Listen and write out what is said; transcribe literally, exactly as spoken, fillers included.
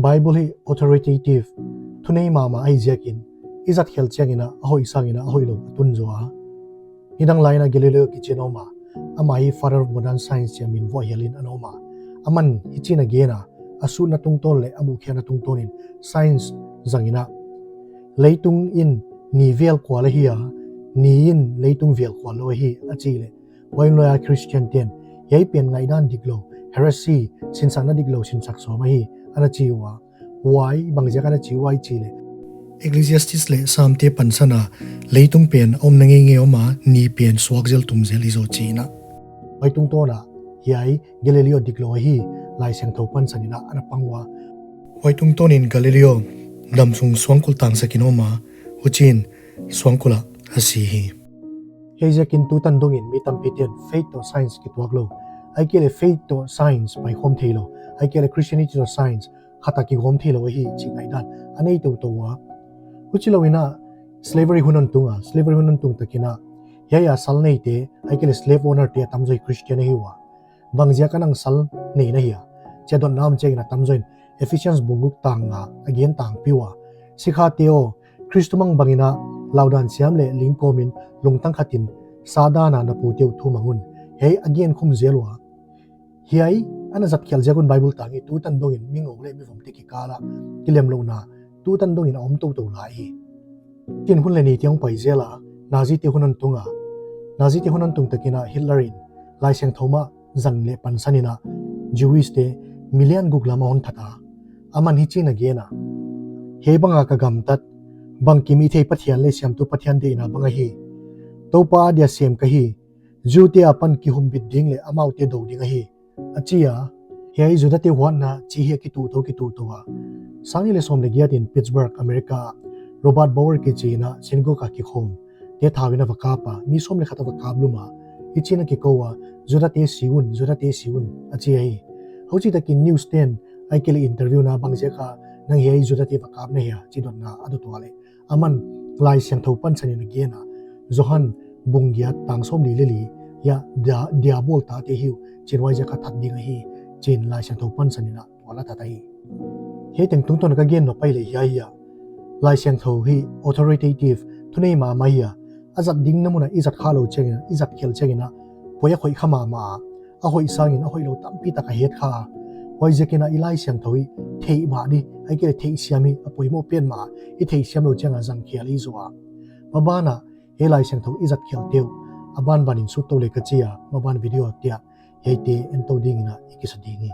Bible hi authoritative, thunei mahmah ahi ziakin, i zat khel chiangin a hoih sangin a hoihlou a tun zaw a. Nidang lai in a Galileo kichi in a om a, amah hi father of modern science chia min vuah hial in ana om a. Aman hichi'n a gen a, a sutna tungtawn leh a muhkhiakna tungtawn in science zang in a, leitung in ni vel kual ahi a, ni in leitung vel kual lou ahi, a chi leh, huai hun lai a Christian te'n, hiai pen ngaihdan diklou, heresy, sinsakna diklou sinsak sawm ahi, ana chi ua. Huai bangziak ana chi ua i chih leh, Ecclesiastes leh Samte pansan a, leitung pen omna ngeingei om a, ni pen suak zel tum zel hi zaw chi in a. Huai tungtawn a, hiai Galileo diklou ahi, Laisiangthou pansan in a ana pang ua. Huai tungtawn in Galileo damsung suangkulh tangsak in om a, huchiin suangkulh ah a si hi. Hiai ziakin tutan dong in mi tampi te'n faith toh science kituaklou, ahihkeileh faith toh science paikhawm theilou, ahihkeileh Christianity toh science khat a kigawm theilou ahi chih ngaihdan a nei toutou ua. Huchilou in a, slavery hun hon tung a, slavery hun hon tung tak in a, hiai a sal neite, ahihkeileh slave owner te a tamzaw hi Christian ahi ua. Bangziak a nang sal nei na hia, chi a dotna om chiangin a tamzaw in Ephesians bung guk tang nga a gen tangpi ua, Sikhate aw, Khrist thumanghang bangin a laudan siam leh ling kawm in lungtang khat in sa dan a na pute uh thumang un. Hiai a gen khum zel ua. Hiai ana zat khel ziak un Bible tang hi tutan dong in mingou leh mivomte kikal a kilemlouhna tutan dong in a om toutou lai hi. Tin hun leh nite hong pai zel a, Nazite hun hon tung a, Nazite hun hon tung tak in a Hitler in Laisiangthou mah zang leh pansan in a Jews te million guk lam a hon that a. Aman hichi'n a gen a, hiai bang a ka gamtat, bangkim hithei Pathian leh siamtu Pathian deihna bang ahi. Toupa a dia sem ka hi, Jew te akipan kihumbit ding leh amaute dou ding ahi, a chi a. Hiai Judate huatna chih hi a kituhtou kituhtou a, sang nih leh sawm leh giat in Pittsburgh, America ah Robert Bauer kichi in a synagogue a kikhawmte thau in a va kap a, mi sawm leh khat a va kap lum a. Hichi'n a kikou a, Judate si un, Judate si un, a chi ahi. Huchi tak in news te'n ahihkeileh interview na bangziak a nang hiai Judate va kap na hia chih dotna a dot ua leh, aman Laisiangthou pansan in a gen a, Johan bung giat tang sawmli leh li, hiai dia, diabol tate hi uh, chi'n huaiziak a that ding ahi, chi'n Laisiangthou pansan in a tual a that ahi. Hiai teng tungtawn a ka gen nop pai leh hiai hi a, Laisiangthou hi authoritative, thunei mahmah hi a, a zat dingna mun a i zat khalou chiangin a, i zat khel chiangin a, poi a khoih kha mahmah a, a hoih sangin a hoihlou tampi tak a het kha a. Huaiziakin a i Laisiangthou hi theih mah di, ahihkeileh theihsiam hi a poimoh pen mah a, i theihsiam lou chiang a zang khel i zaw a. Maban a hiai Laisiangthou i zat khelte uh a banban in sut tou leh ka chi a, maban video te ah hiaite en tou ding in a i kisa ding hi.